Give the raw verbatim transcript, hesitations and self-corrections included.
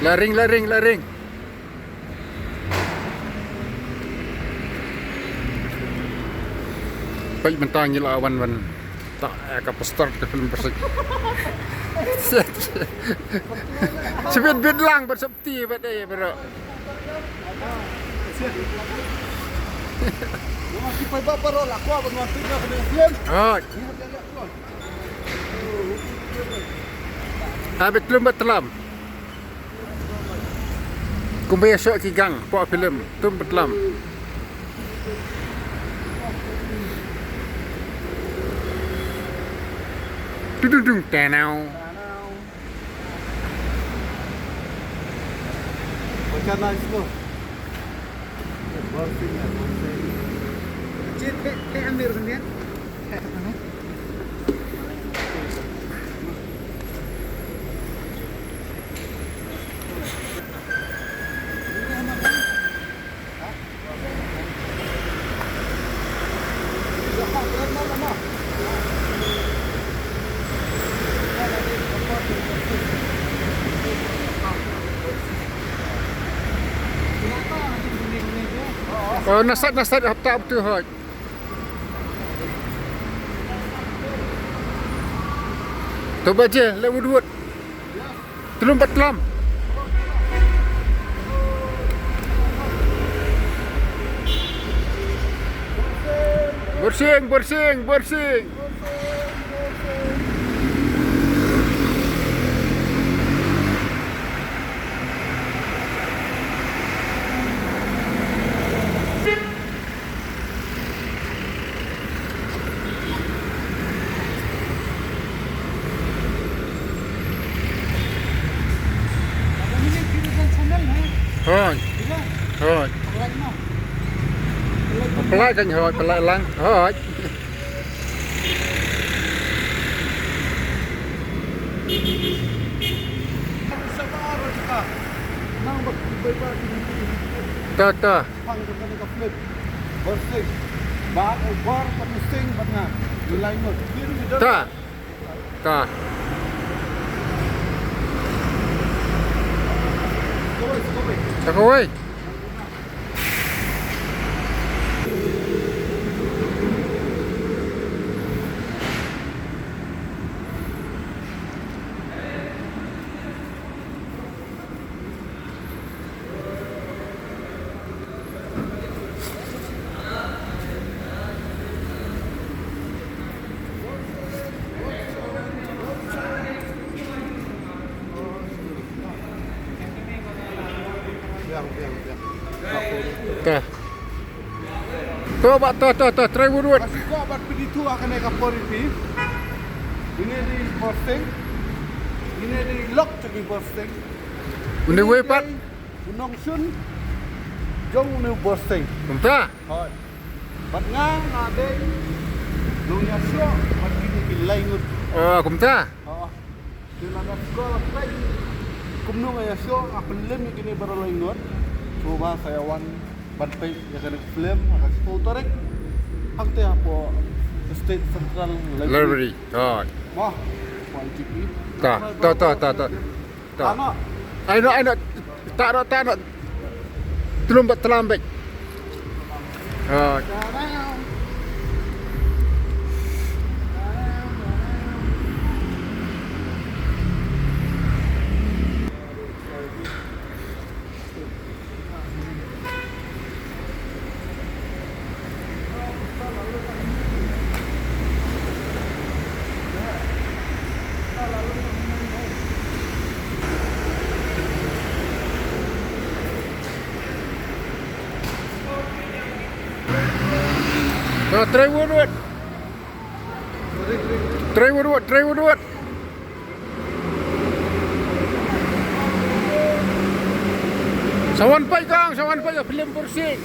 La ring, la ring, la ring. Peit mynta ngi la wan wan. Ta, eh, ka poster ka film Bursing. Shit. Shibit bit lang bad sopti bad eh bro. Ki peit ba paro la kwa ban wan peit na ka film. Ah. Habit lum ba tlam. Kumba ïa shoh ki gang, pok film, tum ba tlam. Tudung dung, tenau. Baca nice tu. Borsing ya, borsing. Cik, teh, teh ambil sendiri. Oh, nasat, nasat, hap tak betul, hoi. To ba je, leh wut wut. Tlum ba tlam. Bursing, Bursing, Bursing. Hooid. Hooid. Pynlait kan, hooid, pynlait lang. Hooid. Ta, ta. Ta. Ta. Ta kawei. Biang, biang, biang. Ta. To, ba, to, to, to, try wut wut. Nga sngewkwah ban pyni to ha kane ka por ïa phi. Ine i Borsing. Ine i lok jong i Borsing. Une wei pat. U nongshun jong une u Borsing. Kumta? Hooid. Bad nga, nga dei u nongïasoh bad kine ki lai ngut. Oh, kumta? Hooid. Te lada phi kwah ban peit kumno nga ïasoh, nga pynlem ïa kine baroh lai ngut. Sngewbha sa ïa wan ban peit ïa kane ka film ha ka shiphew tarik. Hangte hapoh State Central Library. Library. Hooid. Wah, hapoh I G P. Ta, ta, ta, ta, ta. Ta. Ano? Ai no, ai no. Ta no, ta no. Tlum ba tlam bad. Ah. Ah, try wut wut. Try wut wut, try wut wut. Sa wan peit kong, sa wan peit ïa film Bursing.